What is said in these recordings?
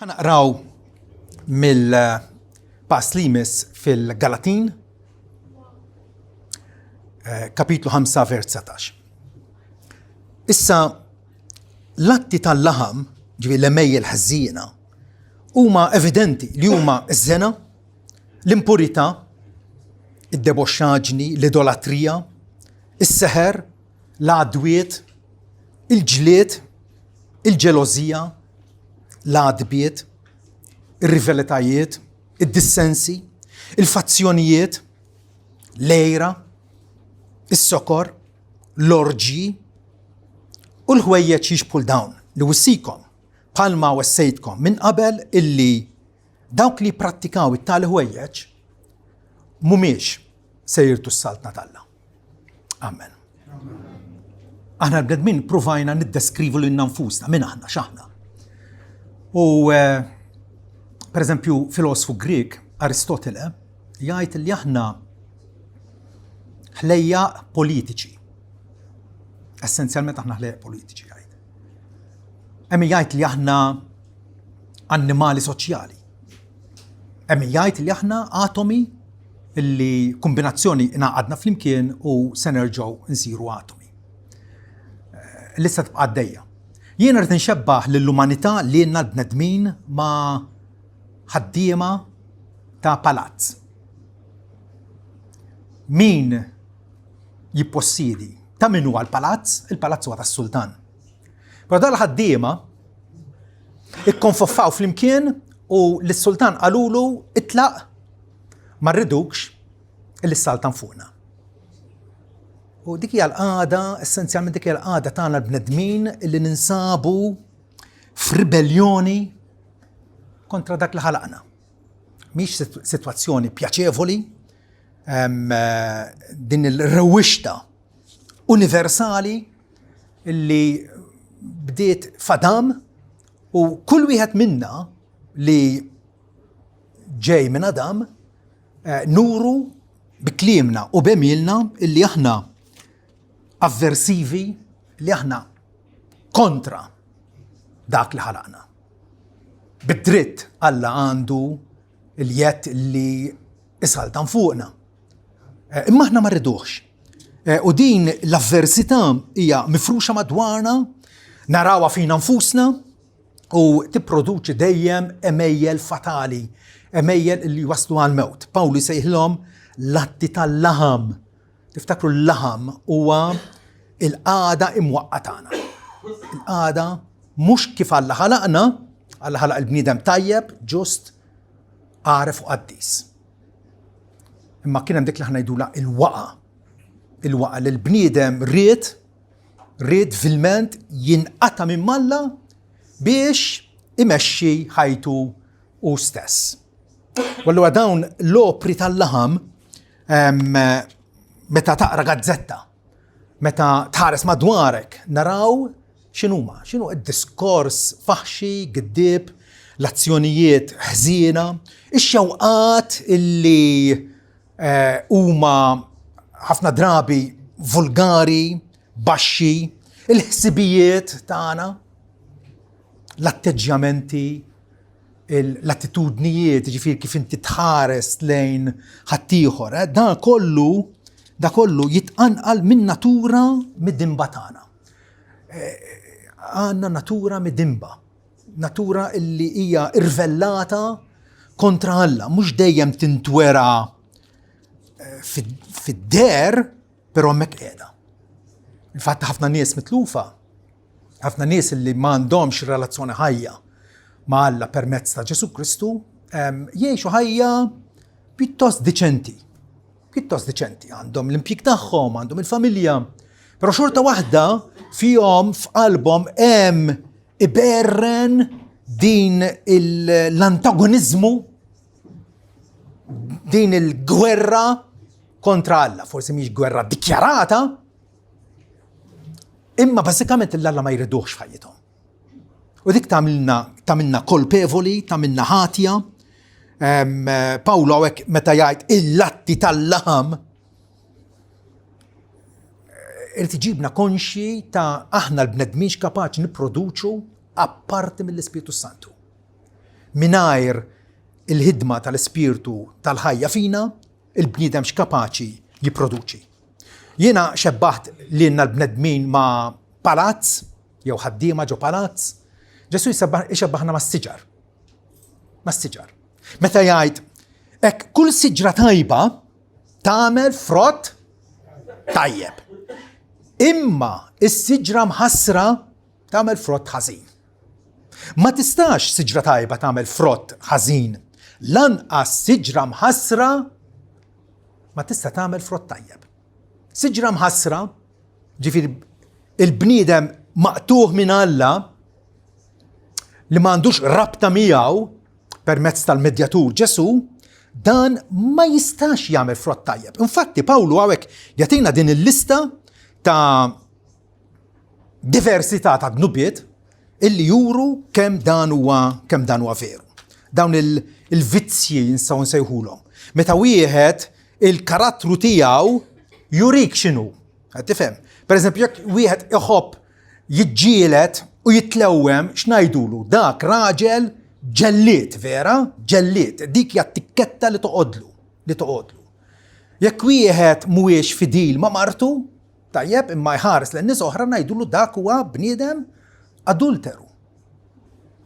Ħa naqraw mill-pass li jmiss fil-Galatin, eh, kapitlu 5 vers 19. Issa, l-atti tal-laħam, ġivi l-emejjel ħżiena, huma evidenti li huma ż-żena, l-impurità, id-deboxxaġni, l-idolatrija, is-seħer, l-għadwiet, il-ġlied, il-ġelożija, l-għadbiet, ir-rivelitajiet, id-dissensi, il-fazzjonijiet, l-għira, is-sokor, l-orġji u l-ħwejjeġ jixbħu dawn li wissikom bħalma wessejtkom minn qabel illi dawk li prattikaw it-tali ħwejjeġ mhumiex se jirtu s-saltna t'Alla. Amen. Aħna l-bnedmin provajna niddeskrivu lil nfusna, minn aħna, x'aħna. U eh, per eżempju, filosofu Grek, Aristotele, jgħid li aħna ħlejja politiċi. Essenzjalment aħna ħlejja politiċi jgħid. Hemm jgħid li aħna annimali soċjali. Hemm jgħid li aħna atomi illi kombinazzjoni ingħaqadna flimkien u se nerġgħu nsiru atomi. Eh, lista tibqa' għaddejja. Jiena rrid inxebbaħ lill-umanità li jenna l-bnedmin ma' ħaddiema ta' palazz. Min jippossiedi ta' min huwa l-palazz, il-palazz huwa tas-sultan. Però dal-ħaddiema ikkonfoffaw flimkien u lis-sultan qalulu itlaq Ma rridukx illi ssaltan fuqna. U dik hija l-qagħda, essenzjalment dik hija l-qagħda tagħna l-bnedmin illi ninsabu f'ribellioni kontra dak li ħalaqna. Mhix sitwazzjoni pjaċevoli, din il-rewwixta universali illi bdiet f'Adam u kull wieħed minna li ġej minn Adam, eh, nuru bi kliemna u b'għemilna illi aħna avversivi, li aħna kontra dak li ħalaqna. Bid-dritt Alla għandu il-jett li isaltan fuqna. Eh, imma aħna ma rridux. Eh, u din l-avversità hija mifruxa madwarna, narawha fina nfusna, u tipproduċi dejjem għemejjel fatali, għemejjel li waslu għal-mewt. Pawlu jsejħilhom l-atti tal-laħam. Tiftakru l-laħam huwa il-qagħda imwaqqa tagħna. Il-qagħda mhux kif Alla ħalaqna, Alla ħalaq il-bniedem tajjeb, ġust, għaref u qaddis. Imma kien hemm dik li aħna ngħidula il-waqa. Il-waqa li l-bniedem ried Ried vilment jinqata' minn m'Alla biex imexxi ħajtu hu stess. U allura dawn l-opri tal-laħam meta taqra gazzetta, meta tħares madwarek, naraw x'inhuma, x'inhu d-diskors faħxi, giddieb, l-azzjonijiet ħżiena, ix-xewqat illi eh, huma ħafna drabi vulgari, baxxi, il-ħsibijiet tagħna, l-atteġġjamenti, l-attitudnijiet, ġifieri kif inti tħares lejn ħaddieħor, eh, dan kollu da kollu jitqanqal minn natura midimba tagħna. Eh, għandna natura midimba. Natura illi hija irvellata kontra Alla, mhux dejjem tintwera eh, fid-der, però hemmhekk qiegħda. Infatti ħafna nies mitlufa, ħafna nies li m'għandhomx relazzjoni ħajja ma' Alla permezz ta' Ġesu Kristu, ehm, jgħixu ħajja pjuttost diċenti. Pjuttost diċenti, għandhom l-impjieg tagħhom, għandhom il-familja, però xorta waħda fihom f'qalbhom hemm iberren din l-antagoniżmu, din il-gwerra kontra Alla, forsi mhix gwerra dikjarata, imma bażikament l-Alla ma jriduhx f'ħajjithom. U dik tagħmilna tagħmilna kolpevoli, tagħmilna ħatja. Pawlu hawnhekk meta jgħid il-latti tal-laħam irid iġibna konxji ta' aħna l-bnedmin kapaċi nipproduċu apparti mill-Ispirtu Santu. Mingħajr il-ħidma tal-Ispirtu tal-ħajja fina, il-bniedem x'kapaċi jipproduċi. Jiena xebbaħt lilna l-bnedmin ma' palazz, jew ħaddiema ġo palazz. Ġesù jxebbaħna mas-siġar. Mas-siġar. Meta jgħid, hekk kull siġra tajba tagħmel frott tajjeb. Imma is-siġra mħassra tagħmel frott ħażin. Ma tistax siġra tajba tagħmel frott ħażin. Lanqas siġra mħassra ma tista' tagħmel frott tajjeb. Siġra mħassra, ġifieri il-bniedem maqtuħ minn Alla li m'għandux rabta miegħu permezz tal-medjatur Ġesu, dan ma jistax jagħmel frott tajjeb. Infatti Pawlu hawnhekk jagħtina din il-lista ta' diversità ta' dnubiet illi juru kemm dan huwa kemm dan huwa veru. Dawn il-vizzji nistgħu nsejħulhom. Meta wieħed il-karattru tiegħu jurik x'inhu. Qed tifhem? Pereżempju jekk wieħed iħobb jiġġieled u jitlewwem x'ngħidulu? Dak raġel ġellied, vera? Ġellied. Dik hija t-tikketta li toqgħodlu, li toqgħodlu. Jekk wieħed mhuwiex fidil ma' martu, Tajjeb, imma jħares lejn nies oħra ngħidulu dak huwa bniedem adulteru.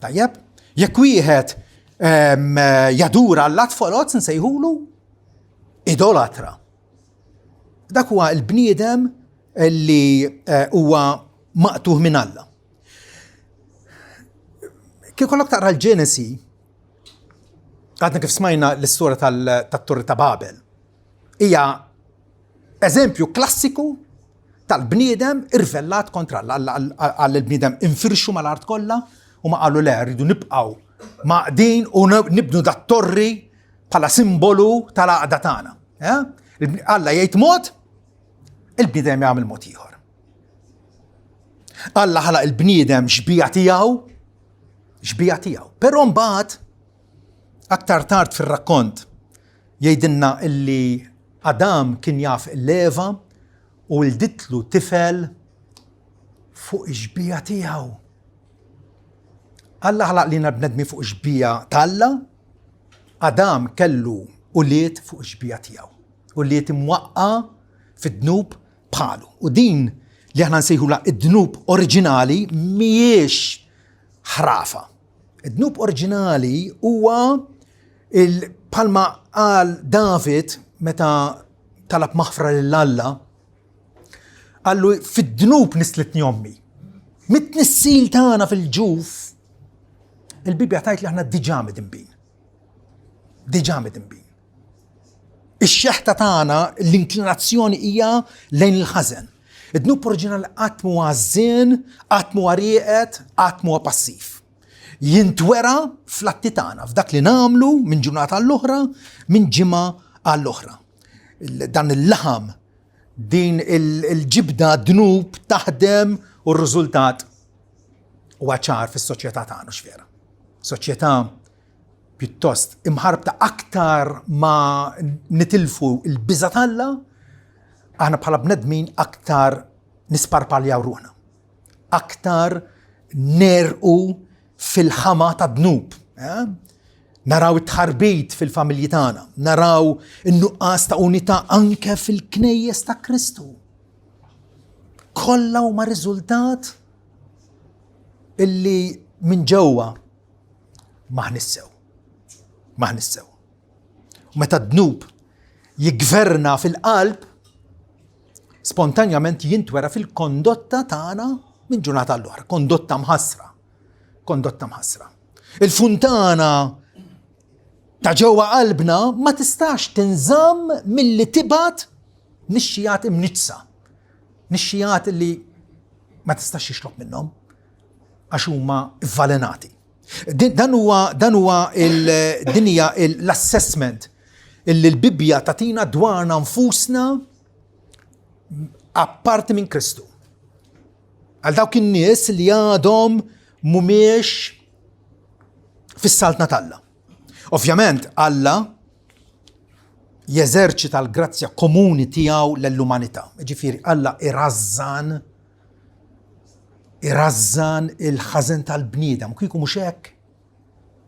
Tajjeb, jekk wieħed ehm, jadura allat foloz nsejħulu idolatra. Dak huwa l-bniedem li eh, huwa maqtuħ minn Alla. Kif kollok taqra l-Ġenesi, għadna kif smajna l-istorja tal-Torri ta' Babel. Hija Eżempju klassiku tal-bniedem irvellat kontra Alla, għal il-bniedem infirxu mal-art kollha u ma qalu le rridu nibqgħu maqdin u nibnu dat torri bħala simbolu tal-għaqda tagħna. Eh? Alla jgħid mod, il-bniedem jagħmel mod ieħor. Alla ħalaq il-bniedem xbija tiegħu, xbija tiegħu. Però mbagħad aktar tard fir-rakkont Jgħidilna illi Adam kien jaf 'l Eva u wilditlu tifel fuq ix-xbieha tiegħu. Alla ħalaq lilna l-bnedmin fuq ix-xbieha t'Alla, Adam kellu ulied fuq ix-xbieha tiegħu. Ulied imwaqqa' fid-dnub bħalu. U din li aħna nsejħulha id-dnub oriġinali mhijiex ħrafa. Id-dnub oriġinali huwa bħalma qal David meta talab maħfra lil Alla, qallu fid-dnub nislitni ommi. Mit-tnissil tagħna fil-ġuf, il-Bibbja tgħid li aħna diġà midinbin. Diġà midinbin. Ix-xeħta tagħna, l-inklinazzjoni hija lejn il-ħażen. Id-dnub oriġinali qatt mhu għażżien, qatt mhu rieqed, qatt mhu passiv. Jintwera fl-atti tagħna, f'dak li nagħmlu minn ġurnata għall-oħra, minn ġimgħa għall-oħra. Dan il-laħam, din il-ġibda dnub taħdem u r-riżultat huwa ċar fis-soċjetà tagħna x'vera. Soċjetà pjuttost imħarbta aktar ma nitilfu l-biża' t'Alla, aħna bħala bnedmin aktar nisparpaljaw ruħna. Aktar nerqu fil-ħama ta' dnub. Eh? Naraw it-tħarbit fil-familji tagħna, naraw in-nuqqas ta' unità anke fil-knejjes ta' Kristu. Kollha huma riżultat illi minn ġewwa M'aħniex sew. M'aħniex sew. U meta d-dnub jiggverna fil-qalb, spontanjament jintwera fil-kondotta tagħna minn ġurnata għall-oħra, kondotta mħassra. Kondotta mħassra. Il-funtana ta' ġewwa qalbna ma tistax tinżamm milli tibgħat nixxijat imniġġsa. Nixxijat li ma tistax tixrob minnhom. għax huma vvalenati. Dan huwa dan huwa din hija l-assessment illi l-Bibbja tagħtina dwarna nfusna apparti minn Kristu. Għal dawk in-nies li għadhom mhumiex fis-saltna t'Alla. Ovvjament Alla jeżerċita l-grazzja komuni tiegħu lill-umanità. Ġifieri Alla irażżan irażżan il-ħażen tal-bniedem. Kieku mhux hekk,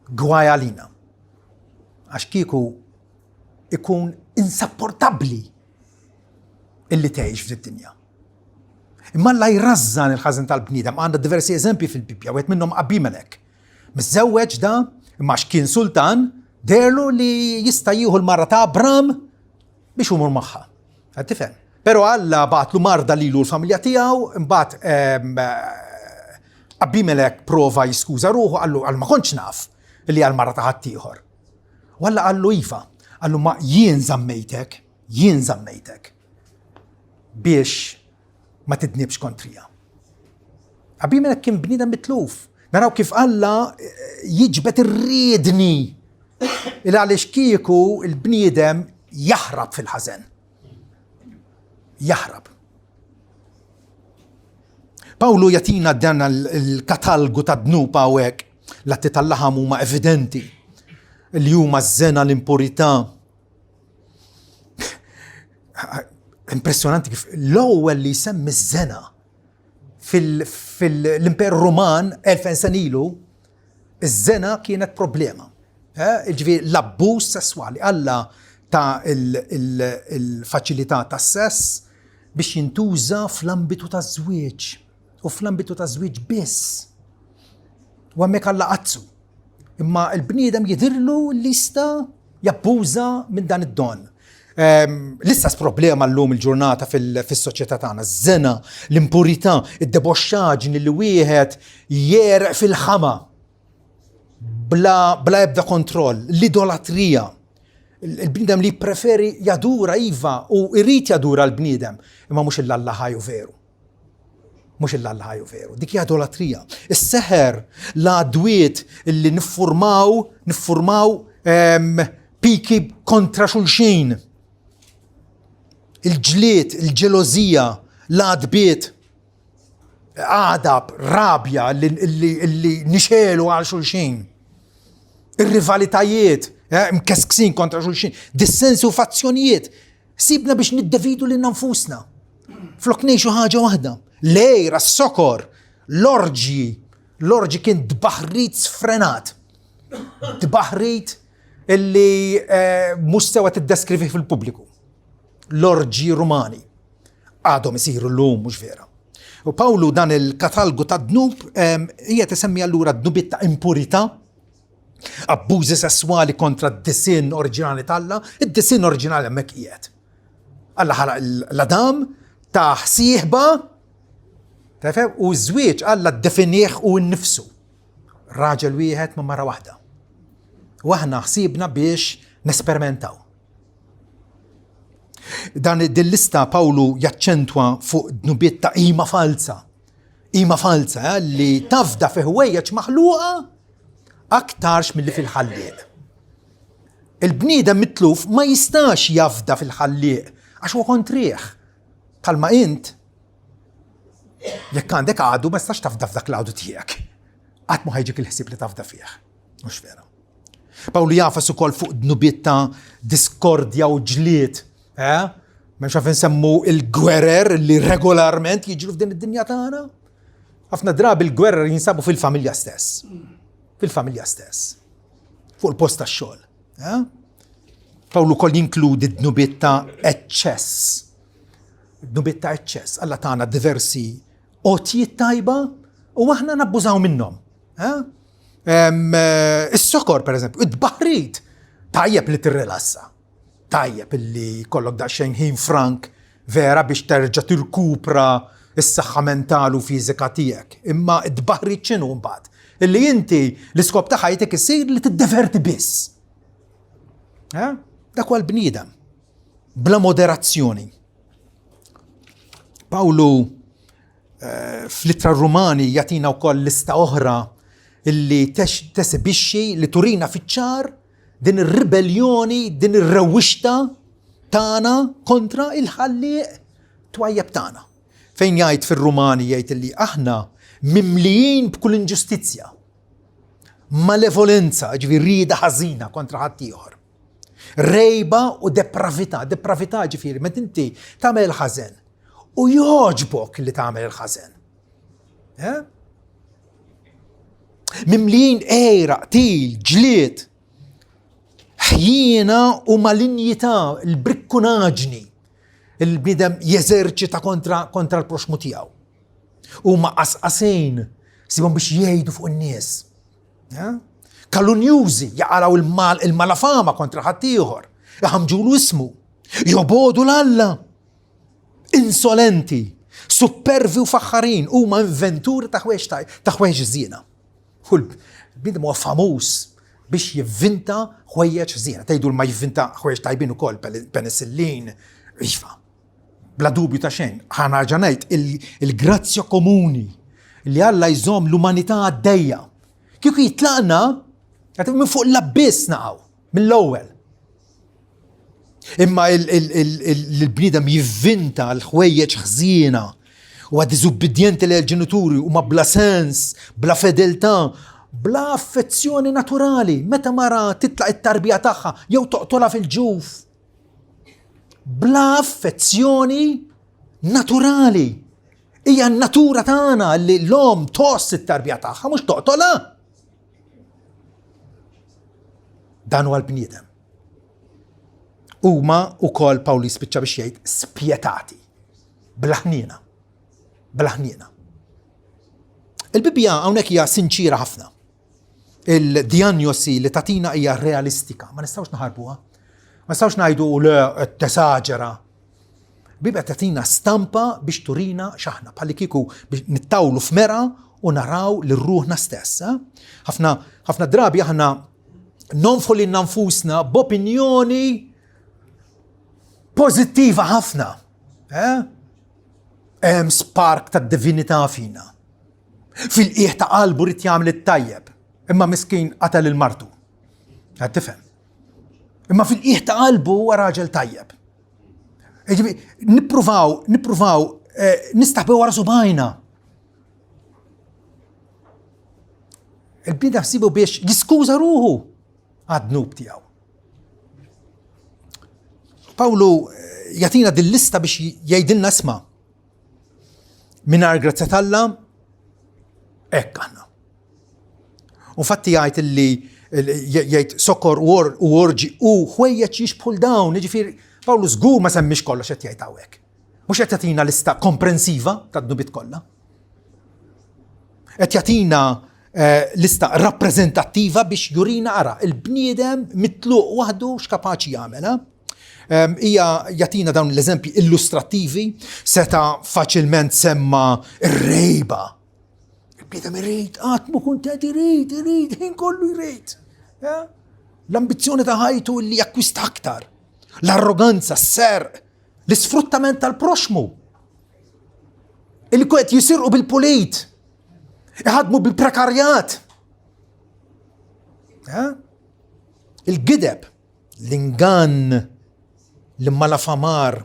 Gwaj għalina. Għax kieku ikun insapportabbli illi tgħix f'did-dinja. Imma Alla jrażżan il-ħażen tal-bniedem, għandna diversi eżempji fil-Bibbja, wieħed minnhom Abimelek. Miżżewweġ da, imma kien sultan, derlu li jista' jieħu l-mara ta' Abram biex umur magħha. Qed tifhem? Però Alla bagħatlu marda lilu l-familja tiegħu, imbagħad ehm, Abimelek prova jiskuża ruħu qallu għal ma kontx naf li għal mara ta' ħaddieħor. U Alla qallu iva, qallu ma jien żammejtek, jien żammejtek biex ma tidnibx kontrija. Abimelek kien bniedem mitluf. Naraw kif Alla eh, jiġbed ir-riedni il għaliex kieku il-bniedem jaħrab fil-ħażen. Jaħrab. Pawlu jatina dan il-katalgu ta' dnub hawnhekk l-atti tal-laħam huma evidenti li huma ż-żena l-impurità. Impressjonanti kif l-ewwel li jsemmi ż-żena fil-Imperu Ruman 2000 sena ilu, iż-żena kienet problema. Eh, Ġifieri l-abbuż sesswali Alla ta' il-faċilità ta' sess biex jintuża fl-ambitu ta' żwieġ u fl-ambitu ta' żwieġ biss. U hemmhekk Alla qazzu. Imma l-bniedem jidhirlu li jista' jabbuża minn dan id-don. Ehm, l-istess problema llum il-ġurnata fis-soċjetà tagħna, żena, l-impurità, id-deboxxaġni li wieħed jereq fil-ħama bla, bla ebda kontroll, l-idolatrija. Il-bniedem li preferi jadura iva u jrid jadura l-bniedem, imma mhux il-Alla ħaj u veru. Mhux il-Alla ħaj u veru. Dik hija idolatrija. Is-seħer, l-għadwiet li niffurmaw, niffurmaw ehm, piki kontra xulxin. Il-ġlied, il-ġelożija, l-għadbiet, għadab, rabja li, li, li nixelu għal xulxin. Ir-rivalitajiet, eh, mkesksin kontra xulxin, dissensi u fazzjonijiet Sibna biex niddevidu lilna nfusna. Flok ngħixu ħaġa waħda. L-għira, s-sokor, l-orġji. L-orġi kien tbaħrit sfrenat. Tbaħrit illi eh, mhux sewa tiddeskrivi fil-pubbliku. L-orġji Rumani. Għadhom isiru llum mhux vera. U Pawlu dan il-katalgu ta' dnub eh, hija tisemmi allura dnubiet ta' impurità, Abbużi sesswali kontra d-disinn oriġinali t'Alla, id-disinn oriġinali hemmhekk qiegħed. Alla ħalaq l-Adam ta' ħsieħba, tefhem, u ż-żwieġ Alla ddefinih u nnifsu. Raġel wieħed ma' mara waħda. U aħna ħsiebna biex nesperimentaw. Dan din lista Pawlu jaċċentwa fuq dnubiet ta' qima falza. Qima falza eh, li tafda fi ħwejjeġ maħluqa aktarx milli fil-ħallieq. Il-bniedem mitluf ma jistax jafda fil-ħallieq għax huwa kontrih. Bħalma int jekk għandek għadu ma jistax tafda f'dak l-għadu tiegħek. Qatt ma ħajġik il-ħsieb li tafda fih. Mhux vera. Pawlu jafas ukoll fuq dnubiet ta' diskordja u ġlied. Eh? M'hemmx għalfejn nsemmu il-gwerer li regolarment jiġru f'din id-dinja tagħna. Ħafna drabi l-gwerer jinsabu fil-familja stess. Fil-familja stess. Fuq il-post tax-xogħol. Eh? Pawlu kol jinkludi dnubiet ta' eċċess. Dnubiet ta' eċċess. Alla tagħna diversi għotjiet tajba u aħna nabbużaw minnhom. Eh? Eh, is-sokor, per eżempju, id-baħrit, tajjeb li tirrilassa. Tajjeb illi kollok daqsxejn ħin frank vera biex terġa' tirkupra s-saħħa mentali u fiżika tiegħek. Imma d-baħrit x'inhu mbagħad? Illi inti l-iskop ta' ħajtek isir li tiddeverti biss. Eh? Dak huwa l-bniedem. Bla moderazzjoni. Pawlu eh, fl-ittra Rumani jagħtina wkoll lista oħra illi tesibixxi li turina fiċ-ċar din ir-ribelljoni, din ir-rewwixta tagħna kontra il-ħallieq twajjeb tagħna. Fejn jgħid fir-Rumani jgħid illi aħna mimlijin b'kull inġustizzja, malevolenza, ġifieri rieda ħażina kontra ħaddieħor. Rejba u depravità, depravità ġifieri meta inti tagħmel il-ħażen u jogħġbok li tagħmel il-ħażen. Eh? Mimlijin għira, qtil, ġlied, ħjiena u malinjità, il-brikkunaġni il-bniedem jeżerċita kontra, kontra l-proxmu tiegħu. Huma qasqasin, sibhom biex jgħidu fuq in-nies. Kalunjużi jaqalaw il-malafama kontra ħaddieħor, iħamġulu ismu, jobodu l-Alla. Insolenti, supervi u faħħarin huma inventuri ta' ħwejjeġ ta' ħwejjeġ żiena. U l-bniedem huwa famuż biex jivvinta ħwejjeġ żiena. Tgħidu ma jivvinta ħwejjeġ tajbin ukoll, penicillin, iva. Bla dubju ta' xejn, ħa nerġa' ngħid il-grazzja komuni li Alla jżomm l-umanità għaddejja. Kieku jitlaqna, minn fuq l-abbiss naqgħu, mill-ewwel. Imma il-bniedem jivvinta l-ħwejjeġ ħżiena u għad diżubbidjenti lejn il-ġenituri u ma bla sens, bla fedeltà, bla affezzjoni naturali. Meta mara titlaq it-tarbija tagħha jew toqtolha fil-ġuf. Bla affezzjoni naturali. Hija n-natura tagħna li l-om toss it-tarbija tagħha mhux toqtolha. Dan huwa l-bniedem. Huma wkoll Pawlu jispiċċa biex jgħid spjetati, bla ħniena, bla ħniena. Il-Bibbja hawnhekk hija sinċira ħafna. Il-dijanjosi li tatina hija realistika, ma nistgħux naħarbuha. Ma nistgħux ngħidu le qed tesaġera. Bibbja tagħtina stampa biex turina x'aħna, bħalli kieku biex nittawlu f'mera u naraw lil ruħna stess. Eh? Ħafna ħafna drabi aħna nonfħu lilna nfusna b'opinjoni pożittiva ħafna. Eh? Hemm spark ta' divinità fina. Fil-qiegħ ta' qalbu rid jagħmel it-tajjeb, imma miskin qatel il-martu. Qed tifhem. Imma fil-qiegħ ta' qalbu huwa raġel tajjeb. Nippruvaw, nippruvaw eh, nistaħbew wara subajna. Il-bniedem ħsibu biex jiskuża ruħu għad-dnub tiegħu. Pawlu eh, jagħtina din lista biex jgħidilna isma' mingħajr grazzja t'Alla hekk aħna. U fatti jgħid illi jgħid sokor u orġi u ħwejjeġ jixbħu l dawn, jiġifieri Pawlu żgur ma semmix kollox qed jgħid hawnhekk. Mhux qed jagħtina lista komprensiva tad-dnubiet kollha. Qed jagħtina eh, lista rappreżentattiva biex jurina ara il-bniedem mitluq waħdu x'kapaċi jagħmel. Eh? Ehm, hija jagħtina dawn l-eżempji illustrattivi seta' faċilment semma r-rejba Il-bniedem irid, qatt mu kuntent irid, irid, ħin kollu jrid. L-ambizzjoni ta' ħajtu li jakkwista aktar. L-arroganza, s-serq, l-isfruttament tal-proxmu. Il qed jisirqu bil-pulit. Iħadmu bil-prekarjat. Il-gideb, l-ingann, l-malafamar,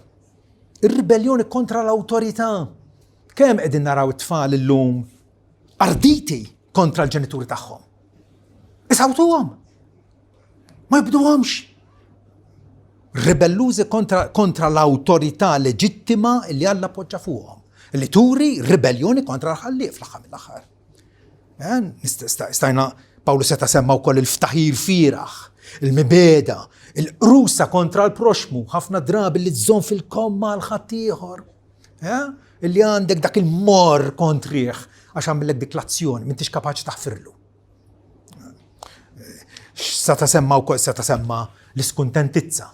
ir-ribellioni kontra l-awtorità. Kemm qegħdin naraw it-tfal illum arditi kontra l-ġenituri tagħhom. Isawtuhom. Ma jibduhomx. Ribellużi kontra, kontra l-awtorità leġittima li Alla poġġa fuqhom. Li turi ribellioni kontra l-ħallieq fl-aħħar mill-aħħar. Eh, stajna Pawlu seta' semma wkoll il-ftaħir fieraħ, il-mibeda, il-qrusa kontra l-proxmu, ħafna drabi li tżomm fil-komma għal ħaddieħor. Eh? Illi għandek dak il-mor kontrih għax għamillek dik l-azzjoni, m'intix kapaċi taħfirlu. Seta' semma wkoll seta' semma l-iskuntentizza.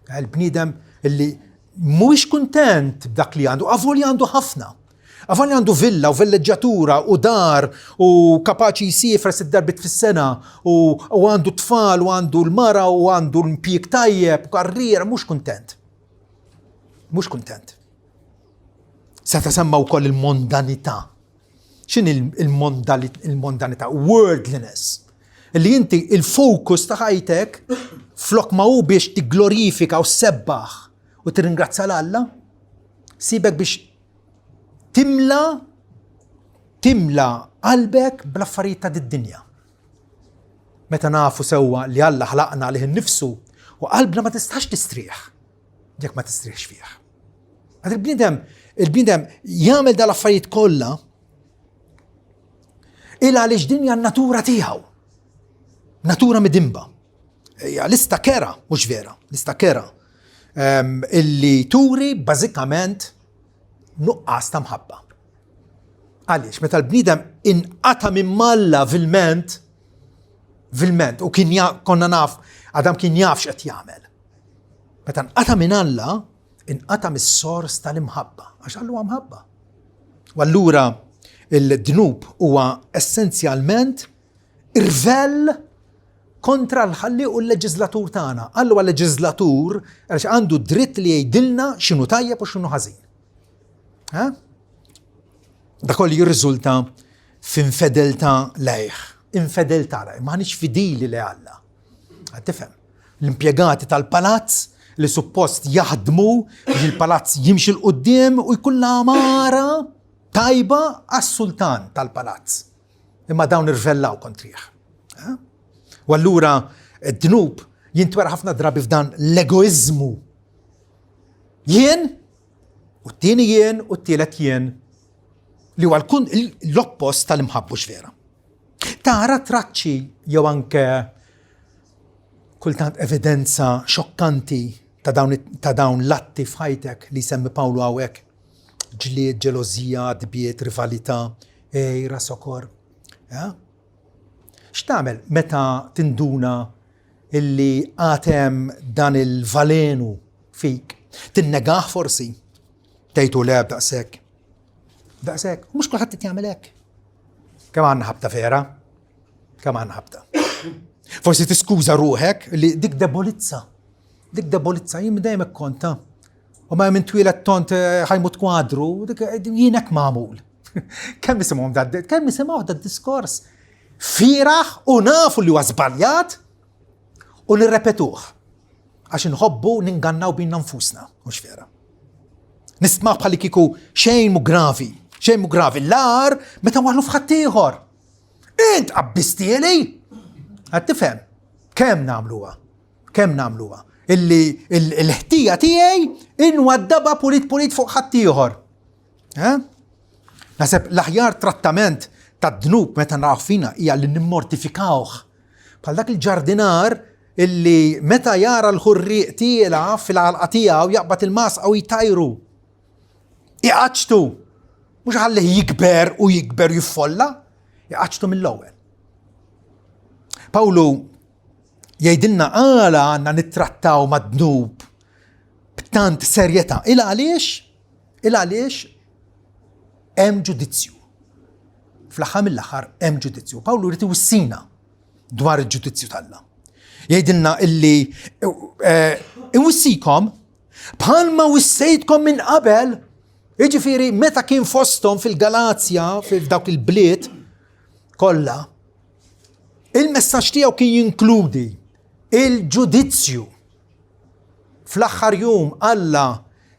Eh, il-bniedem illi mhuwiex kuntent b'dak li għandu, avolja għandu ħafna. Avolja għandu villa u villeġġatura u dar u kapaċi jsiefer sitt darbiet fis-sena u għandu tfal u għandu l-mara u għandu l-impjieg tajjeb u karriera, mhux kuntent. Mhux kuntent. Seta' semma wkoll il-mondanità. X'inhi il-mondanità? Worldliness. Li inti il-fokus ta' ħajtek flok ma hu biex tigglorifika u ssebbaħ u tirringrazzja 'l Alla, sibek biex Timla timla qalbek bl-affarijiet ta' did-dinja. Meta nafu sewwa li Alla ħlaqna għalih innifsu u qalbna ma tistax tistrieħ jekk ma tistrieħx fih. Għad il-bniedem, il-bniedem jagħmel dal-affarijiet kollha. Il għaliex din hija n-natura tiegħu. Natura midimba. Hija lista kera, mhux vera, lista kera. Ehm, illi turi bażikament nuqqas ta' mħabba. Għaliex, meta l-bniedem inqata minn malla vilment, vilment, u kien konna naf, Adam kien jaf x'qed jagħmel. Meta nqata minn Alla, inqata mis-sors tal-imħabba, għax Alla huwa mħabba. U allura il-dnub huwa essenzjalment irvell kontra l-ħalli u l-leġislatur tagħna. Alla huwa leġislatur għaliex għandu dritt li jgħidilna x'inhu tajjeb u x'inhu ħażin. Da kollu jirriżulta f'infedeltà lejh. Infedeltà lejh, m'aħniex fidili li Alla. Tifhem? L-impjegati tal-palazz li suppost jaħdmu biex il-palazz jimxi 'l quddiem u jkun l-għamara tajba għas-sultan tal-palazz. Imma dawn irvellaw kontrih. Eh? U allura d-dnub jintwera ħafna drabi f'dan l-egoizmu. Jien, u t-tieni jien, u t-tielet jien, li huwa l-oppost tal-imħabbu vera. Tara traċċi jew anke kultant evidenza xokkanti ta' dawn, ta' dawn l-atti f'ħajtek li jsemmi Pawlu hawnhekk. Ġlied, ġelożija, dbiet, rivalità, għira, sokor. Ja? X'tagħmel meta tinduna illi għatem dan il-valenu fik? Tinnegah forsi? Tgħidu le daqshekk. Daqshekk, mhux kulħadd qed jagħmel hekk. Kemm għandna ħabta vera? Kemm għandna ħabta? Forsi tiskuża ruħek li dik debolizza. Dik debolizza jien dejjem hekk konta. U ma minn twilet tont eh, ħajmut kwadru, dik eh, jien hekk magħmul. Kemm nisimgħu da kemm nisimgħu da diskors firaħ u nafu li huwa żbaljat u nirrepetuh. Għax inħobbu ningannaw bina nfusna, mhux vera. Nistmaw bħalli kieku xejn mu gravi, xejn mu gravi, l-ar meta waħlu f'ħaddieħor. Int qabbistieli? Għad tifhem, kemm nagħmluha? Kemm nagħmluha? Illi l-ħtija tiegħi inwaddaba pulit pulit fuq ħaddieħor. Eh? Naseb l-aħjar trattament tad-dnub meta naraw fina hija li nimmortifikawh. Bħal dak il-ġardinar illi meta jara l-ħurrieq tiela fil-għalqa tiegħu jaqbad il-masqa u jtajru. Iqaċtu. Mhux ħallih jikber u jikber jiffolla, iqaċtu mill-ewwel. Pawlu jgħidilna għala għandna nittrattaw mad-dnub b'tant serjetà. Il għaliex? Il għaliex hemm ġudizzju. Fl-aħħar mill-aħħar hemm ġudizzju. Pawlu jrid iwissina dwar il-ġudizzju t'Alla. Jgħidilna illi eh, iwissikom bħalma wissejtkom minn qabel, jiġifieri meta kien fosthom fil-Galazja, fil-dawk il-bliet kollha, il-messaġġ tiegħu kien jinkludi il-ġudizzju. Fl-aħħar jum Alla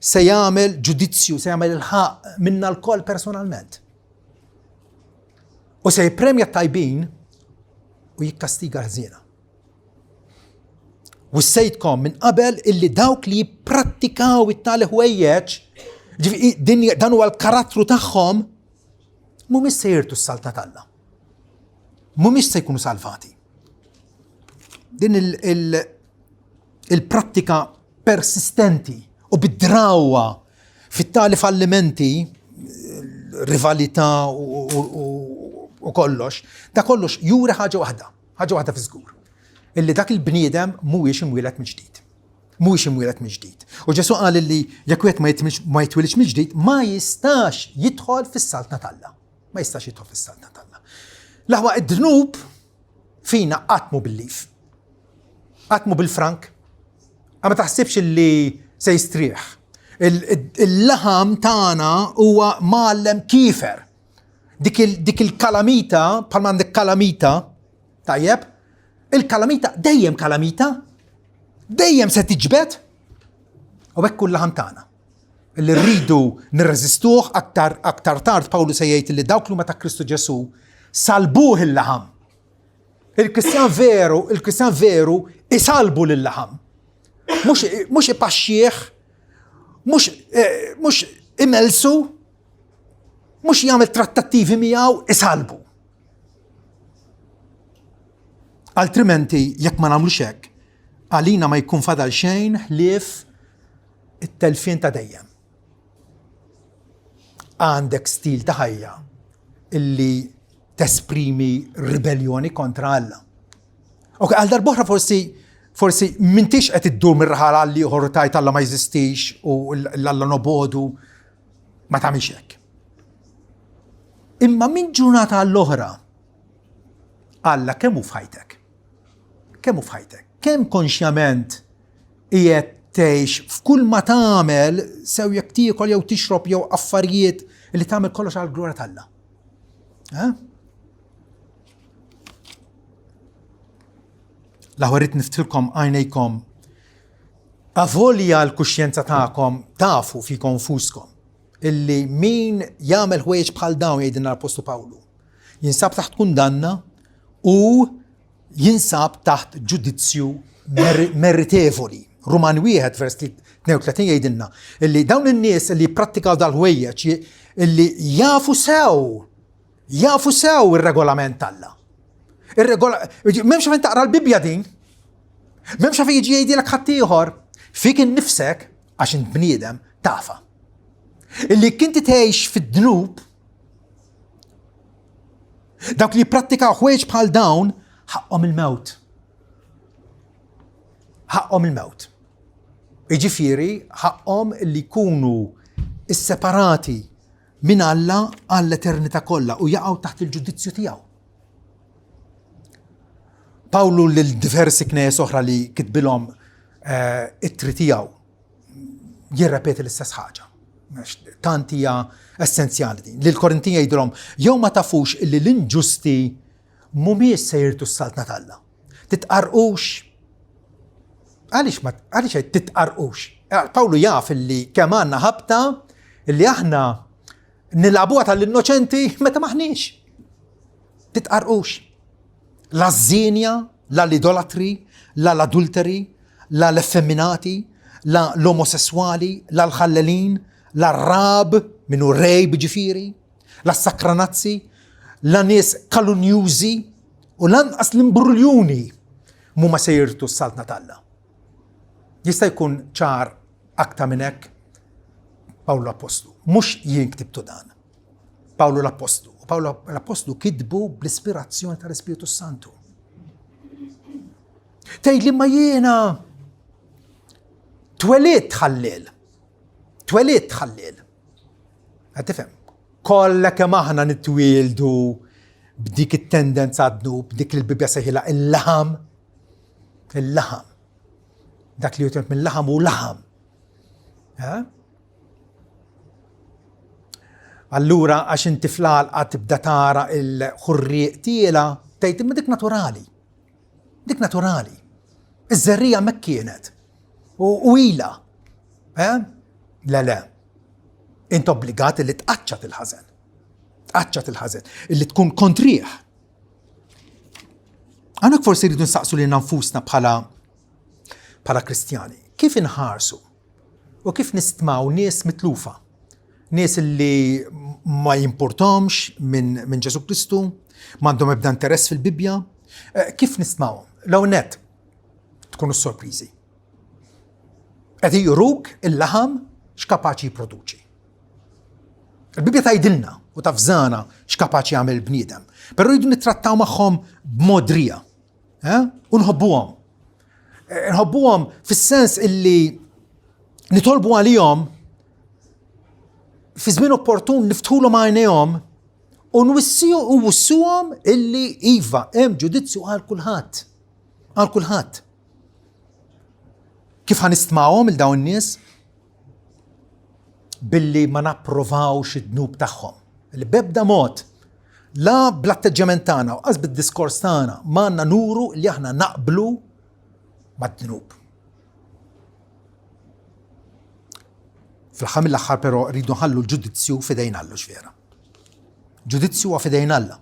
se jagħmel ġudizzju, se jagħmel il-ħaqq minna lkoll personalment. U se jippremja t-tajbin u jikkastiga l-ħżiena. Wissejtkom minn qabel illi dawk li jipprattikaw it-tali ħwejjeġ, dan huwa l-karattru tagħhom, mhumiex se jirtu s-saltna t'Alla. Mhumiex se jkunu salvati. Din il-prattika persistenti u bid-drawwa fit-tali fallimenti, rivalità u kollox, da kollox juri ħaġa waħda, ħaġa waħda fi żgur, illi dak il-bniedem mhuwiex imwieled mill-ġdid. Mhuwiex imwieled mill-ġdid. U Ġesù qal illi jekk wieħed ma jitwilidx mill-ġdid ma jistax jidħol fis-saltna t'Alla. Ma jistax jidħol fis-saltna t'Alla. L-aħwa id-dnub fina qatt mhu bil-lif. Qatt mhu bil-frank. Ma taħsibx li se jistrieħ. Il-laħam tagħna huwa mgħallem kiefer. Dik il-kalamita, bħalma għandek kalamita, tajjeb, il-kalamita dejjem kalamita, dejjem se tiġbed, u hekk kull laħam tagħna. Li rridu nirreżistuh aktar aktar tard Pawlu se jgħid li dawk li huma ta' Kristu Ġesu salbuh il-laħam. Il-Kristjan veru, il-Kristjan veru isalbu lil-laħam. Mhux ipaxxih, mhux eh, mhux imelsu, mhux jagħmel trattattivi miegħu isalbu. Altrimenti, jekk ma nagħmlux hekk, għalina ma jkun fadal xejn ħlief it-telfien ta' dejjem. Għandek stil ta' ħajja illi tesprimi ribellioni kontra Alla. Ok, għal darbohra forsi forsi mintix qed iddur mir-raħal għal ieħor u tajt Alla ma jeżistix u l-Alla nobodu ma tagħmilx hekk. Imma minn ġurnata għall-oħra Alla kemm hu f'ħajtek? Kemm hu f'ħajtek? Kemm konxjament qiegħed tgħix f'kull ma tagħmel sew jekk tiekol jew tixrob jew affarijiet li tagħmel kollox għall glorja t'Alla. Eh? L-aħwa rrid niftilkom għajnejkom avolja l-kuxjenza tagħkom tafu fikom nfuskom illi min jagħmel ħwejjeġ bħal dawn jgħidilna l-Apostlu Pawlu jinsab taħt kundanna u jinsab taħt ġudizzju meritevoli. Ruman wieħed vers 32 jgħidilna illi dawn in-nies li jipprattikaw dal-ħwejjeġ illi jafu sew jafu sew ir-regolament t'Alla. Ir-regola m'hemmx fejn taqra l-Bibbja din. M'hemmx fejn jiġi jgħidilek ħaddieħor. Fik innifsek għax int bniedem tafa. Illi kinti tgħix fid-dnub Dawk li jipprattikaw ħwejjeġ bħal dawn ħaqqhom il-mewt. Ħaqqhom il-mewt. Jiġifieri ħaqqhom li jkunu isseparati minn Alla għall-eternità kollha u jaqgħu taħt il-ġudizzju tiegħu. Pawlu lil diversi knejjes oħra li kitbilhom eh, ittri tiegħu jirrepeti l-istess ħaġa. Tant hija essenzjali din. Lil Korintin jgħidilhom jew ma tafux illi l-inġusti mhumiex se jirtu s-saltna t'Alla. Titqarqux. Għaliex ma għaliex qed titqarqux? Eh, Pawlu jaf illi kemm għandna ħabta illi aħna nilagħbuha tal-innoċenti meta maħniex. Titqarqux. La ż-żienja, la l-idolatri, la l-adulteri, la l-effeminati, la l-omosesswali, la l-ħallelin, la r-rab, min hu rejb ġifieri, la s-sakranazzi, la nies kalunjużi u lanqas l-imbruljuni mhuma se jirtu s-saltna t'Alla. Jista' jkun ċar aktar minn hekk? Pawlu l-Appostlu. Mhux jien ktibtu dan. Pawlu l-Appostlu. U Pawlu l-Appostlu kitbu bl-ispirazzjoni tal-Ispirtu Santu. Tgħid li ma jiena twelidt ħallel. Twelidt ħallel. Qed tifhem? Kollha kemm aħna nitwieldu b'dik it-tendenza għad-dnub, dik li l-Bibbja sejħilha il-laħam. Il-laħam. Dak li jutret mill-laħam u laħam. Eh? Allura għax inti fl-għalqa tibda tara il-ħurrieq tiela, tgħid imma dik naturali. Dik naturali. Iż-żerrija mek kienet. U ila. Eh? Le, le. Int obbligat li tqaċċat il-ħażen. Tqaċċat il-ħażen. Illi tkun kontrih. Għanak forsi rridu nsaqsu li nfusna bħala bħala Kristjani. Kif inħarsu u kif nistmaw nies mitlufa? Nies li ma jimpurtomx minn min Ġesu Kristu, m'għandhom ebda interess fil-Bibbja. Eh, kif nistmawhom? L-ewwel nett tkunu sorpriżi. Qed juruk il-laħam x'kapaċi jipproduċi. Il-Bibbja tgħidilna u tafżana x'kapaċi jagħmel il-bniedem, però rridu nittrattaw magħhom b'modrija. Eh? U nħobbuhom. Eh, nħobbuhom fis-sens illi nitolbu għalihom fi żmien opportun niftħulhom għajnejhom u nwissiju u wissuhom illi iva hemm ġudizzju għal kulħadd. Għal kulħadd. Kif ħa nistmawhom il dawn nies? Billi ma napprovawx id-dnub tagħhom. Li bebda mod la bl-atteġġjament tagħna u qas bid-diskors tagħna ma għandna nuru li aħna naqblu mad-dnub. Fl-aħħar mill-aħħar però rridu nħallu l-ġudizzju f'idejn Alla vera. Ġudizzju huwa f'idejn Alla.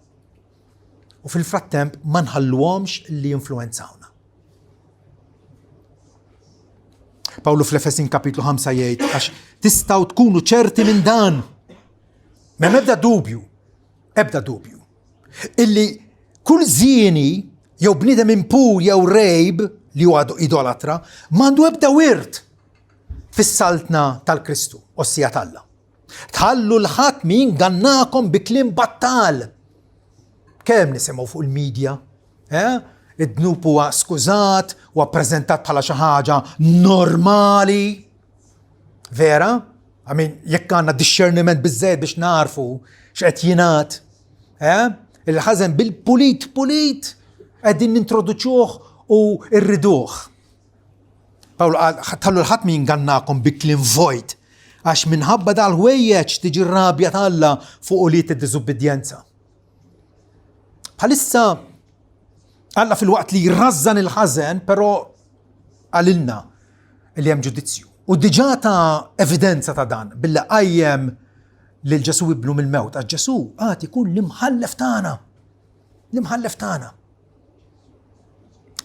U fil-frattemp ma nħalluhomx li jinfluwenzawna. Pawlu fl-Efesin kapitlu 5 jgħid għax tistgħu tkunu ċerti minn dan. M'hemm ebda dubju, ebda dubju. Illi kull żieni jew bniedem impur jew rejb li huwa idolatra, m'għandu ebda wirt fis-saltna tal-Kristu, ossija t'Alla. Tħallu l-ħadd min gannakom bi kliem battal. Kemm nisimgħu fuq il-medja, eh? Id-dnub huwa skużat, huwa ppreżentat bħala xi ħaġa normali. Vera? I mean, jekk għandna discerniment biżżejjed biex narfu x'qed jingħad, eh? Il-ħażen bil-pulit pulit qegħdin nintroduċuh u rriduh. Pawlu qal, tħallu l-ħadd min jingannakom bi kliem vojt, għax minħabba dal-ħwejjeġ tiġi r-rabja t'Alla fuq ulied id-diżubbidjenza. Bħalissa Alla filwaqt li jrażżan il-ħażen, però qalilna li hemm ġudizzju. U diġà ta' evidenza ta' dan billi qajjem lil Ġesù ibnu mill-mewt, għax Ġesù għad ikun l-imħallef tagħna. L-imħallef tagħna.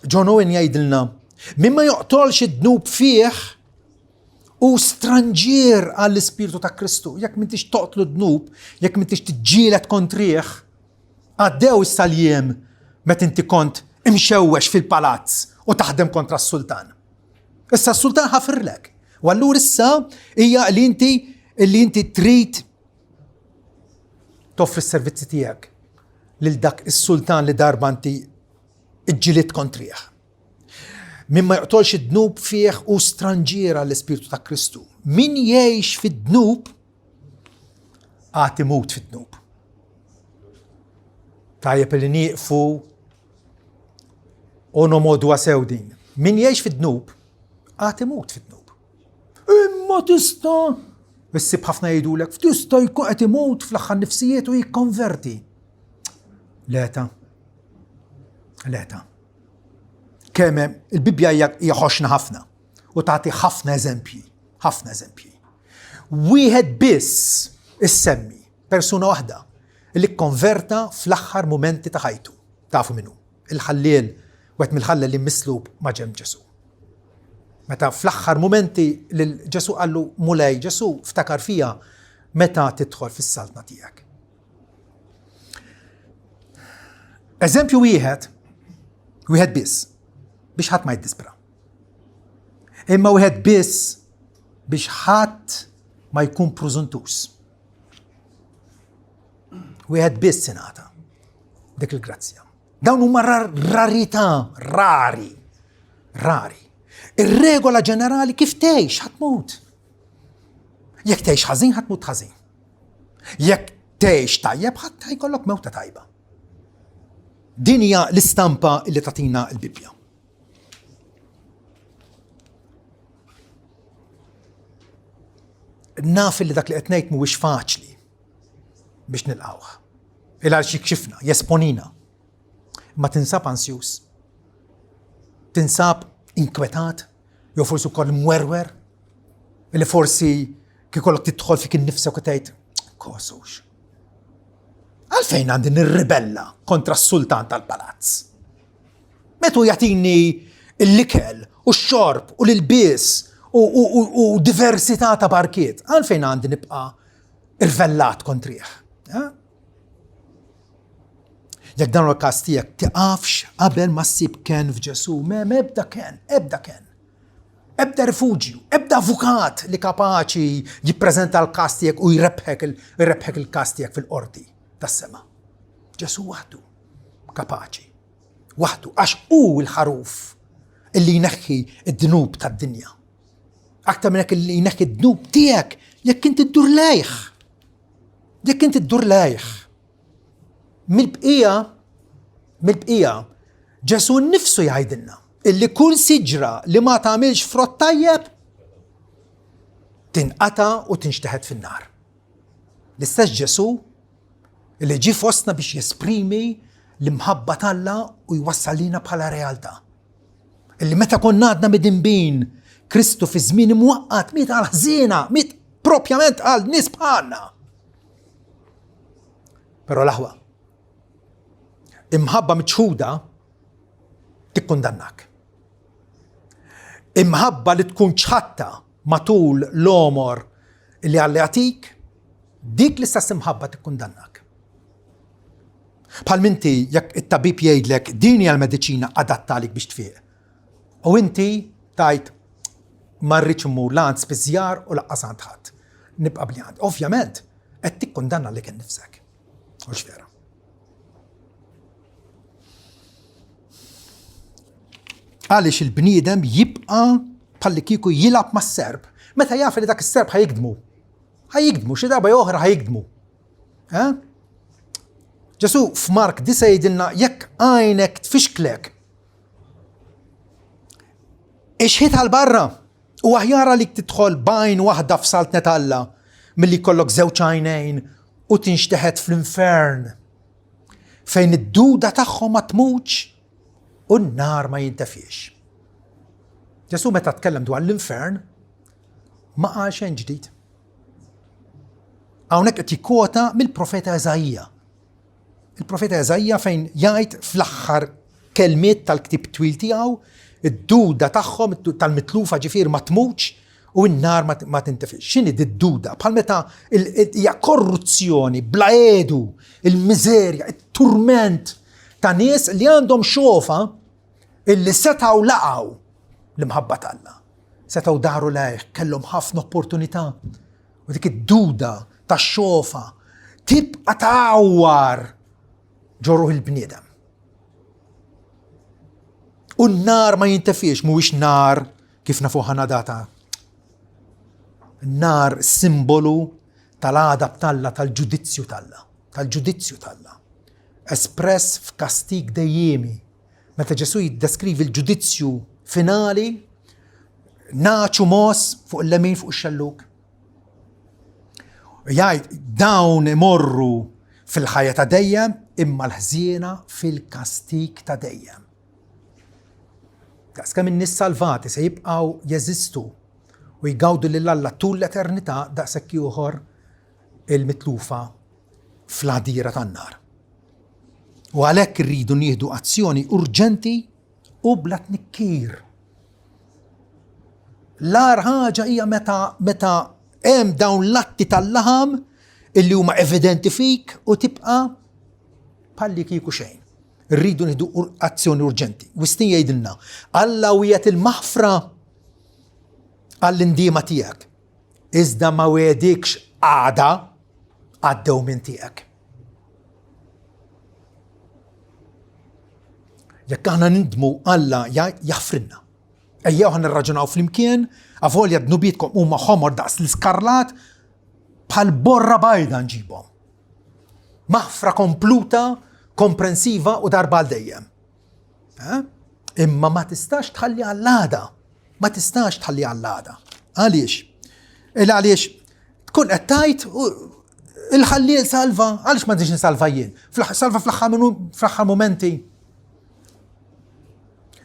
John Owen jgħidilna, min ma joqtolx id-dnub fih u stranġier għall-ispirtu ta' Kristu. Jekk m'intix toqtlu d-dnub, jekk m'intix tiġġieled kontrih, għaddew issa l-jiem meta inti kont imxewwex fil-palazz u taħdem kontra s-sultan. Issa s-sultan ħafirlek. U allura issa hija li inti li inti trid toffri s-servizzi tiegħek lil dak is-sultan li darba inti ġġilidt kontrih. Min ma joqtolx id-dnub fih hu stranġier għall-Ispirtu ta' Kristu. Min jgħix fid-dnub għad imut fid-dnub. Tajjeb li nieqfu u nomodu sew din. Min jgħix fid-dnub għad imut fid-dnub. Imma tista' issib ħafna jgħidulek, tista' jkun qed imut fl-aħħar nifsijiet u jikkonverti. Leta. Leta. Kemm il-Bibbja hija ħoxna ħafna u tagħti ħafna eżempji, ħafna eżempji. Wieħed biss issemmi persuna waħda li kkonverta fl-aħħar mumenti ta' ħajtu. Tafu minnu. Il-ħalliel, wieħed mill-ħallel li mislub ma' ġenb Ġesù. Meta fl-aħħar mumenti lil Ġesù qallu Mulej Ġesù ftakar fija meta tidħol fis-saltna tiegħek. Eżempju wieħed, wieħed biss, biex ħadd ma jiddispra. Imma wieħed biss biex ħadd ma jkun prużuntus. Wieħed biss ingħata dik il-grazzja. Dawn huma rarità, rari, rari. Ir-regola ġenerali kif tgħix ħadd tmut. Jekk tgħix ħażin ħadd tmut ħażin. Jekk tgħix tajjeb ħadd jkollok mewta tajba. Din hija l-istampa li tagħtina l-Bibbja. Naf li dak li qed ngħid mhuwiex faċli biex nilqawh. Il għal jikxifna, jesponina. Ma tinsab ansjus. Tinsab inkwetat, jew forsi wkoll mwerwer, li forsi kikollok tidħol fik innifsek u tgħid kosux. Għalfejn għandi nirribella kontra s-sultan tal-palazz? Metu jagħtini l-ikel u x-xorb u l-ilbies u diversità ta' barkiet, għalfejn għandi nibqa' irvellat kontrih. Eh? Jekk dan l-każ tiegħek tiqafx qabel ma ssib ken f'Ġesù, m'hemm ebda ken, ebda ken. Ebda rifuġju, ebda avukat li kapaċi jippreżenta l-każ tiegħek u jrebħek jrebħek il-każ tiegħek fil-qorti tas-sema. Ġesù waħdu kapaċi. Waħdu għax hu l-ħaruf illi jneħħi d-dnub tad-dinja. Aktar minn hekk illi jneħħi d-dnub tiegħek jekk inti ddur lejh. Jekk inti ddur lejh. Mill-bqija, mill-bqija, Ġesù nnifsu jgħidilna illi kull siġra li ma tagħmilx frott tajjeb tinqata' u tinxteħet fin-nar. L-istess Ġesù li ġie fostna biex jesprimi l-imħabba t'Alla u jwassalina bħala realtà. Illi meta konna għadna midinbin, Kristu fi żmien imwaqqat miet għal ħżiena, miet propjament għal nies bħalna. Però l-aħwa, imħabba miċħuda tikkundannak. Imħabba li tkun ċħatta matul l-omor li Alla jagħtik, dik l-istess imħabba tikkundannak. Bħal minti jekk it-tabib jgħidlek din hija l-mediċina adatta għalik biex tfiq. U inti tgħid ma rridx immur la għand spiżjar u laqqas għand ħadd. Nibqa' bli għand. Ovvjament, qed tikkundanna lilek innifsek. Mhux vera. Għaliex il-bniedem jibqa' bħalli kieku jilgħab mas-serp meta jaf li dak is-serp ħa jigdmu. Ħa jigdmu, xi darba jew oħra ħa jigdmu. Eh? Ġesu f'Mark disa jgħidilna jekk għajnek tfixklek. Ixħit għal barra u aħjar għalik tidħol b'għajn waħda f'saltnet Alla milli jkollok żewġ għajnejn u tinxteħet fl-infern fejn id-duda tagħhom ma tmutx u n-nar ma jintefiex. Ġesu meta tkellem dwar l-infern ma qal xejn ġdid. Hawnhekk qed jikkwota mill-profeta Eżaija. Il-profeta Eżaija fejn jgħid fl-aħħar kelmiet tal-ktieb twil tiegħu, id-duda tagħhom tal-mitlufa ġifier ma tmutx u n-nar ma tintefix. X'inhi d-duda? Bħal meta hija korruzzjoni bla għedu, il-miżerja, it-turment ta' nies li għandhom xofa illi setgħu laqgħu l-imħabba t'Alla. Setgħu daru lejh, kellhom ħafna opportunità. U dik id-duda tax-xofa tibqa' tgħawwar ġo ruħ il-bniedem. U n-nar ma jintefiex, mhuwiex nar kif nafu ħana data. Nar simbolu tal-għadab t'Alla, tal-ġudizzju t'Alla, tal-ġudizzju t'Alla. Espress f'kastig dejjiemi. Meta Ġesù jiddeskrivi l-ġudizzju finali, naċu mos fuq il-lemin fuq ix-xellug. Jgħid dawn imorru fil-ħajja ta' dejjem imma l-ħżiena fil-kastig ta' dejjem. Daqskemm in-nies salvati se jibqgħu jeżistu u jgawdu lil Alla tul l-eternità daqshekk ieħor il-mitlufa fl-għadira tan-nar. U għalhekk irridu nieħdu azzjoni urġenti u bla tnikkir. L-agħar ħaġa hija meta meta hemm dawn l-atti tal-laħam illi huma evidenti fik u tibqa' palli kieku xejn. Rridu nieħdu azzjoni urġenti. Wistin jgħidilna, Alla wiegħed il-maħfra għall-indiema tiegħek. Iżda ma wegħdikx għada għad-dewmien tiegħek. Jekk aħna nindmu Alla jaħfrilna. Ejjew ħa nirraġunaw flimkien, avolja dnubietkom huma ħomor daqs l-iskarlat, bħal borra bajda nġibhom. Maħfra kompluta, komprensiva u darba għal dejjem. Eh? Imma ma tistax tħalli għall-għada. Ma tistax tħalli għall-għada. Għaliex? Il għaliex tkun qed tgħid il-ħalliel salva, għaliex ma nix nsalva jien? Salva fl-aħħar momenti.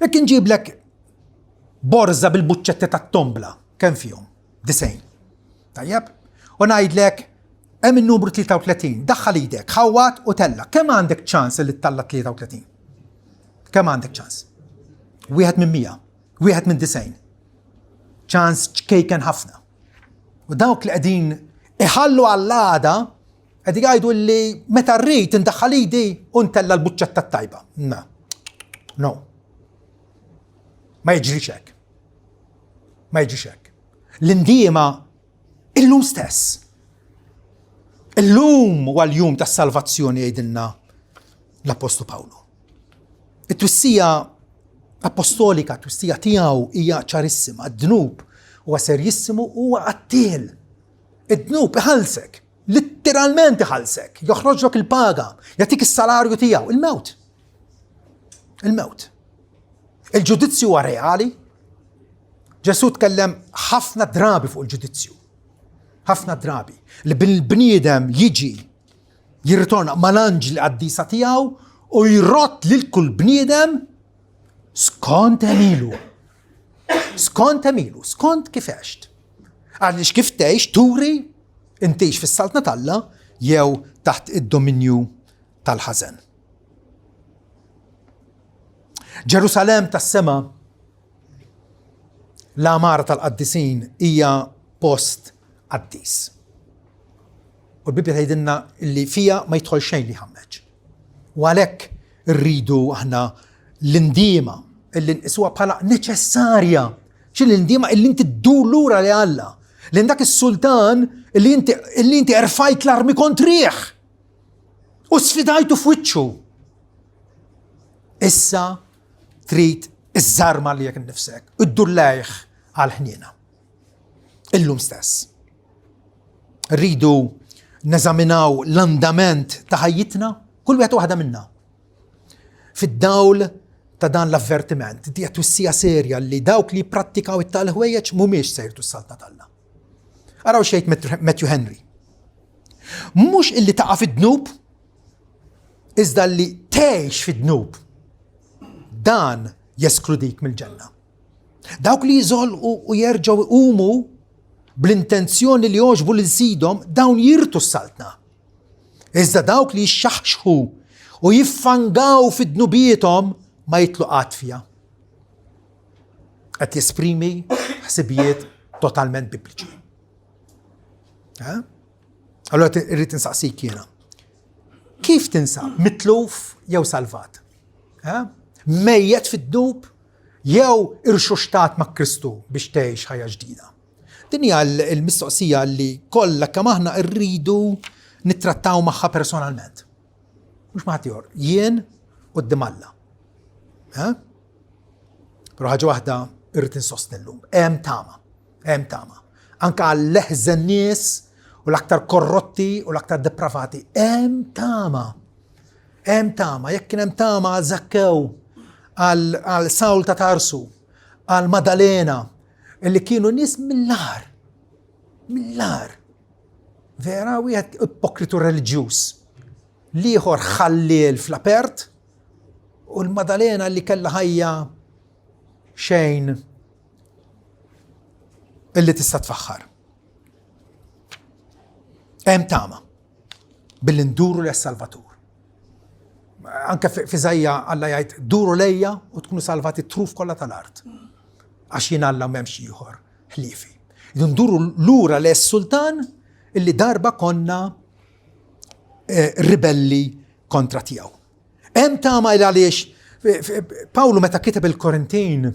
Jekk inġiblek borza bil-buċċetti tat-tombla, kemm fihom? Disejn. Tajjeb? U ngħidlek hemm in-numru 33, daħħal idek, ħawwat u tella. Kemm għandek ċans li ttalla 33? Kemm għandek ċans? Wieħed minn 100, wieħed minn 90. Ċans ċkejken ħafna. U dawk li qegħdin iħallu għall-għada qegħdin jgħidu li meta rrid indaħħal idi u ntella l-buċċetta tajba. No. No. Ma jiġrix hekk. Ma jiġrix hekk. L-indiema illum stess. Illum huwa l-jum tas-salvazzjoni jgħidilna l-Appostlu Pawlu. It-twissija apostolika, twissija tiegħu hija ċarissima. D-dnub huwa serjissimu huwa qattiel. Id-dnub iħallsek, litteralment iħallsek, joħroġlok il-paga, jagħtik is-salarju tiegħu, il-mewt. Il-mewt. Il-ġudizzju huwa reali. Ġesù tkellem ħafna drabi fuq il-ġudizzju. Ħafna drabi. Li bil-bniedem jiġi jirritorna mal-anġli qaddisa tiegħu u jrott lil kull bniedem skont emilu. Skont emilu, skont kif għext. Għaliex kif tgħix turi intix fis-saltna t'Alla jew taħt id-dominju tal-ħażen. Ġerusalemm tas-sema l-għamara tal-qaddisin hija post qaddis. U l-Bibbja tgħidilna li fija ma jidħol xejn li jħammeġ. U għalhekk rridu aħna l-indiema illi nqisuha bħala neċessarja. Xi l-indiema illi inti ddur lura li Alla. Lejn dak is-sultan illi inti illi inti erfajt l-armi kontrih. U sfidajtu f'wiċċu. Issa trid iżżarma li jekk innifsek, iddur lejh għal ħniena. Illum stess. Rridu neżaminaw l-andament ta' ħajjitna, kull wieħed waħda minna. Fid-dawl ta' dan l-avvertiment, di twissija serja li dawk li prattikaw it-tal ħwejjeġ mhumiex se jirtu s-saltna t'Alla. Araw xejt Matthew Henry. Mhux illi taqa' fid-dnub, iżda li tgħix fid-dnub. Dan jeskludik mill-ġenna. Dawk li jiżolqu u jerġgħu jqumu bl-intenzjoni li jogħġbu lil sidhom, dawn jirtu s-saltna. Iżda dawk li jixxaħxħu u jiffangaw fi dnubiethom ma jitlu qatt fiha. Qed jesprimi ħsibijiet totalment bibliċi. Eh? Allora irrid insaqsik jiena. Kif tinsab? Mitluf jew salvat? Eh? Mejjet fid-dnub jew irxuxtat ma' Kristu biex tgħix ħajja ġdida? Din hija l-mistoqsija li kollha kemm aħna rridu nittrattaw magħha personalment. Mhux ma' ħadd Jien quddiem Alla. Eh? Però ħaġa waħda irrid insostni llum. Hemm tama. Hemm tama. Anka għall-eħżen nies u l-aktar korrotti u l-aktar depravati. Hemm tama. Hemm tama. Jekk kien hemm tama għal Zakkew, għal Sawl ta' Tarsu, għal Madalena, illi kienu nies mill-ar. Mill-ar. Vera, wieħed ipokritu reliġjuż. L-ieħor ħalliel fl-apert u l-Madalena li kellha ħajja xejn illi tista' tfaħħar. Hemm tama billi nduru l salvatur Anke f'Iżaija Alla jgħid duru lejja u tkunu salvati truf kollha tal-art. Għax jien Alla m'hemmx ieħor ħliefi. Nduru lura le sultan illi darba konna eh, ribelli kontra tiegħu. Hemm tama il għaliex Pawlu meta kiteb il-Korintin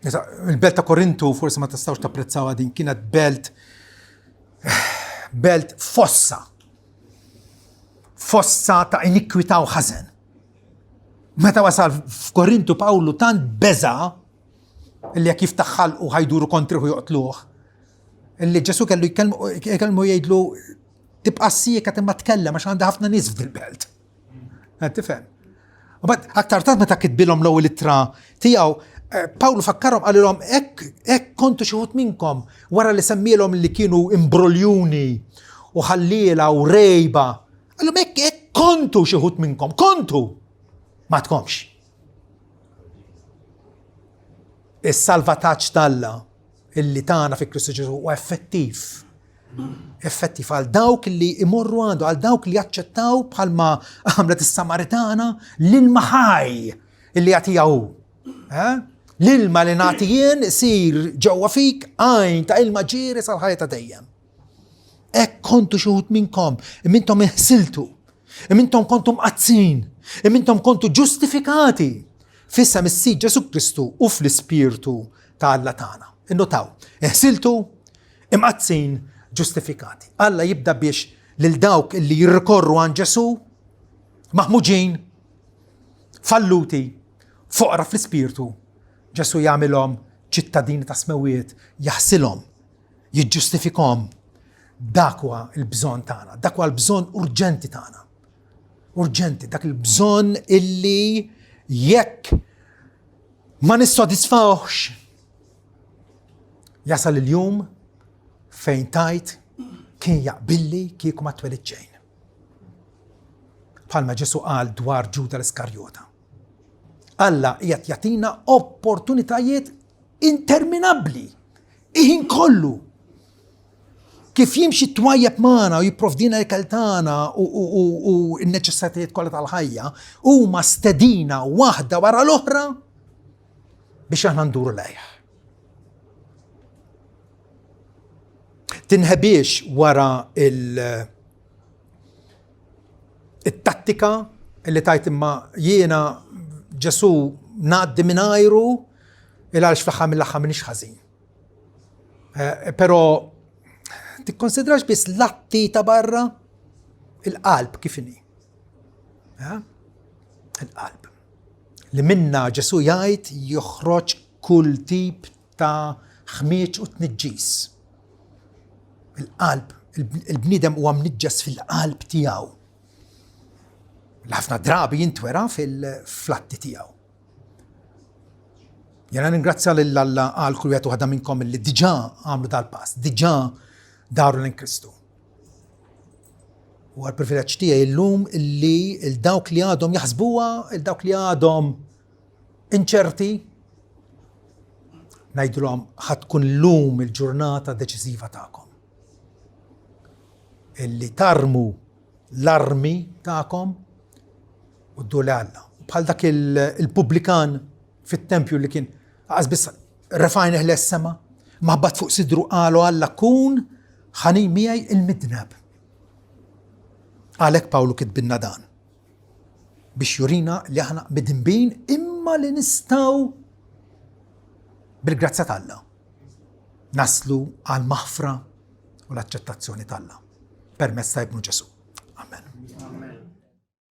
Il-belt ta' Korintu forsi ma tistgħux tapprezzawha din kienet belt belt fossa. Fossa ta' inikwità u ħażen. Meta wasal f'Korintu Pawlu tant beża illi jekk jiftaħ ħalqu ħajduru kontriħu joqtluh. Illi Ġesu kellu jkellmu jgħidlu tibqa' sieket imma tkellem għax għandha ħafna nies f'dil-belt. Qed tifhem? U bad aktar tard meta kitbilhom l-ewwel ittra tiegħu, eh, Pawlu fakkarhom qalilhom hekk hekk kontu xi wħud minnkom wara li semmielhom li kienu imbroljuni u ħalliela u rejba. Qalhom hekk hekk kontu xi wħud minnkom, kontu! Ma tkomx. Is-salvataġġ t'Alla illi tagħna fi Kristu Ġesu huwa effettiv. Effettiv għal dawk li imorru għandu, għal dawk li jaċċettaw bħalma għamlet is-Samaritana l-ilma ħaj illi jagħtiha hu. Eh? L-ilma li nagħti jien isir ġewwa fik għajn ta' ilma ġieri sal-ħajja ta' dejjem. Hekk kontu xi wħud minnkom, imma intom inħsiltu, imma intom kontu mqaddsin, imma intom kontu ġustifikati f'isem is-Sid Ġesù Kristu u fl-Ispirtu ta' Alla tagħna. Innotaw, inħsiltu, imqaddsin, ġustifikati. Alla jibda biex lil dawk li jirrikorru għand Ġesù, maħmuġin, falluti, foqra fl-ispirtu, Ġesù jagħmilhom ċittadini ta' smewiet, jaħsilhom jiġġustifikhom. Dak huwa l-bżonn tagħna, dak huwa l-bżonn urġenti tagħna. Urġenti, dak il-bżonn illi jekk ma nissodisfawx jasal il-jum fejn tajt kien jaqbilli kieku ma twelid xejn. Bħalma Ġesu qal dwar Ġuda l-Iskarjota. Alla qiegħed jagħtina opportunitajiet interminabbli, il-ħin kollu. Kif jimxi twajjeb magħna u jipprovdina l-ikel tagħna u n-neċessitajiet kollha tal-ħajja, huma stedina waħda wara l-oħra biex aħna nduru lejh. Tinħebiex wara il- it-tattika Illi tajt imma jiena Ġesu ngħaddi mingħajru il għaliex fl-aħħar mill-aħħar m'iniex ħażin. Eh, però tikkonsidrax biss l-atti ta' barra il-qalb kif inhi. Eh? Il-qalb. Li minna Ġesu jgħid joħroġ kull tip ta' ħmieġ u tniġġis. Il-qalb, il-bniedem huwa mniġġes fil-qalb tiegħu. Ħafna drabi jintwera fil-flatti tiegħu. Jena ningrazzja lil Alla għal kull wieħed waħda minnkom li diġà għamlu dal-pass, diġà daru lejn Kristu. U għal privileġġ tiegħi llum illi il-dawk li għadhom jaħsbuha, il-dawk li għadhom inċerti, ngħidulhom ħa tkun llum il-ġurnata deċiżiva tagħkom. Illi tarmu l-armi tagħkom u ddu li Alla. Bħal dak il-pubblikan fit-tempju li kien għaz biss refajn eħles sema, maħbat fuq sidru qalu Alla kun ħanin miegħi il-midneb. Għalhekk Pawlu kitbinna dan biex jurina li aħna midinbin imma li nistgħu bil-grazzja t'Alla naslu għal maħfra u l-aċċettazzjoni t'Alla permezz ta' ibnu Ġesu. Amen. Amen.